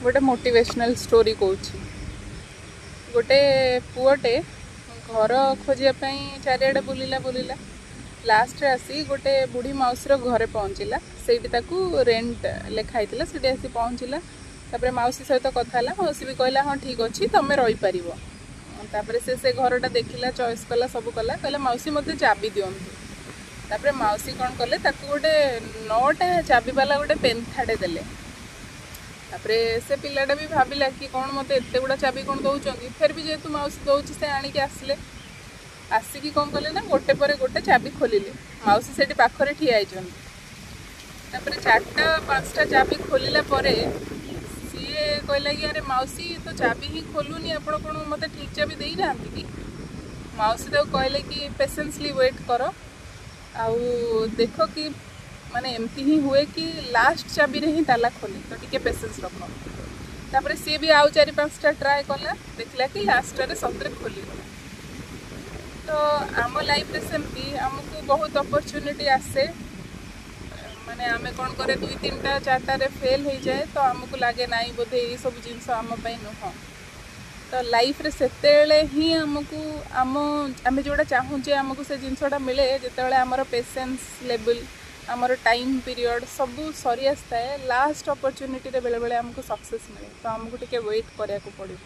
ଗୋଟେ motivational story କହୁଛି। ଗୋଟେ ପୁଅଟେ ଘର ଖୋଜିବା ପାଇଁ ଚାରିଆଡ଼େ ବୁଲିଲା ବୁଲିଲା, ଲାଷ୍ଟରେ ଆସି ଗୋଟେ ବୁଢ଼ୀ ମାଉସୀର ଘରେ ପହଞ୍ଚିଲା। ସେଇଠି ତାକୁ ରେଣ୍ଟ ଲେଖା ହେଇଥିଲା, ସେଇଠି ଆସି ପହଞ୍ଚିଲା। ତାପରେ ମାଉସୀ ସହିତ କଥା ହେଲା, ମାଉସୀ ବି କହିଲା ହଁ ଠିକ୍ ଅଛି, ତମେ ରହିପାରିବ। ତାପରେ ସେ ଘରଟା ଦେଖିଲା, ଚଏସ୍ କଲା, ସବୁ କଲା। କହିଲା ମାଉସୀ ମୋତେ ଚାବି ଦିଅନ୍ତୁ। ତାପରେ ମାଉସୀ କ'ଣ କଲେ, ତାକୁ ଗୋଟେ 9ଟା ଚାବିବାଲା ଗୋଟେ ପେନ୍ଥାଟେ ଦେଲେ। ତାପରେ ସେ ପିଲାଟା ବି ଭାବିଲା କି କ'ଣ ମୋତେ ଏତେ ଗୁଡ଼ା ଚାବି କ'ଣ ଦେଉଛନ୍ତି, ଫେର୍ ବି ଯେହେତୁ ମାଉସୀ ଦେଉଛି ସେ ଆଣିକି ଆସିଲେ। ଆସିକି କ'ଣ କଲେ ନା ଗୋଟେ ପରେ ଗୋଟେ ଚାବି ଖୋଲିଲେ। ମାଉସୀ ସେଠି ପାଖରେ ଠିଆ ହେଇଛନ୍ତି। ତାପରେ 4ଟା 5ଟା ଚାବି ଖୋଲିଲା ପରେ ସିଏ କହିଲା କି ଆରେ ମାଉସୀ ତ ଚାବି ହିଁ ଖୋଲୁନି, ଆପଣ କ'ଣ ମୋତେ ଠିକ୍ ଚାବି ଦେଇନାହାନ୍ତି କି? ମାଉସୀ ତାକୁ କହିଲେ କି ପେସେନ୍ସଲି ୱେଟ୍ କର ଆଉ ଦେଖ କି ମାନେ ଏମିତି ହିଁ ହୁଏ କି ଲାଷ୍ଟ ଚାବିରେ ହିଁ ତାଲା ଖୋଲେ, ତ ଟିକେ ପେସେନ୍ସ ରଖ। ତାପରେ ସିଏ ବି ଆଉ 4 5ଟା ଟ୍ରାଏ କଲା, ଦେଖିଲା କି ଲାଷ୍ଟଟାରେ ସତରେ ଖୋଲିଗଲା। ତ ଆମ ଲାଇଫ୍ରେ ସେମିତି ଆମକୁ ବହୁତ ଅପରଚ୍ୟୁନିଟି ଆସେ, ମାନେ ଆମେ କ'ଣ କରେ 2 3ଟା 4ଟାରେ ଫେଲ୍ ହେଇଯାଏ, ତ ଆମକୁ ଲାଗେ ନାଇଁ ବୋଧେ ଏଇସବୁ ଜିନିଷ ଆମ ପାଇଁ ନୁହଁ। ତ ଲାଇଫ୍ରେ ସେତେବେଳେ ହିଁ ଆମକୁ ଆମେ ଯେଉଁଟା ଚାହୁଁଛେ ଆମକୁ ସେ ଜିନିଷଟା ମିଳେ, ଯେତେବେଳେ ଆମର ପେସେନ୍ସ ଲେବୁଲ୍, ଆମର ଟାଇମ୍ ପିରିୟଡ଼ ସବୁ ସରି ଆସିଥାଏ। ଲାଷ୍ଟ ଅପରଚ୍ୟୁନିଟିରେ ବେଳେବେଳେ ଆମକୁ ସକ୍ସେସ୍ ମିଳେ, ତ ଆମକୁ ଟିକେ ୱେଟ୍ କରିବାକୁ ପଡ଼ିବ।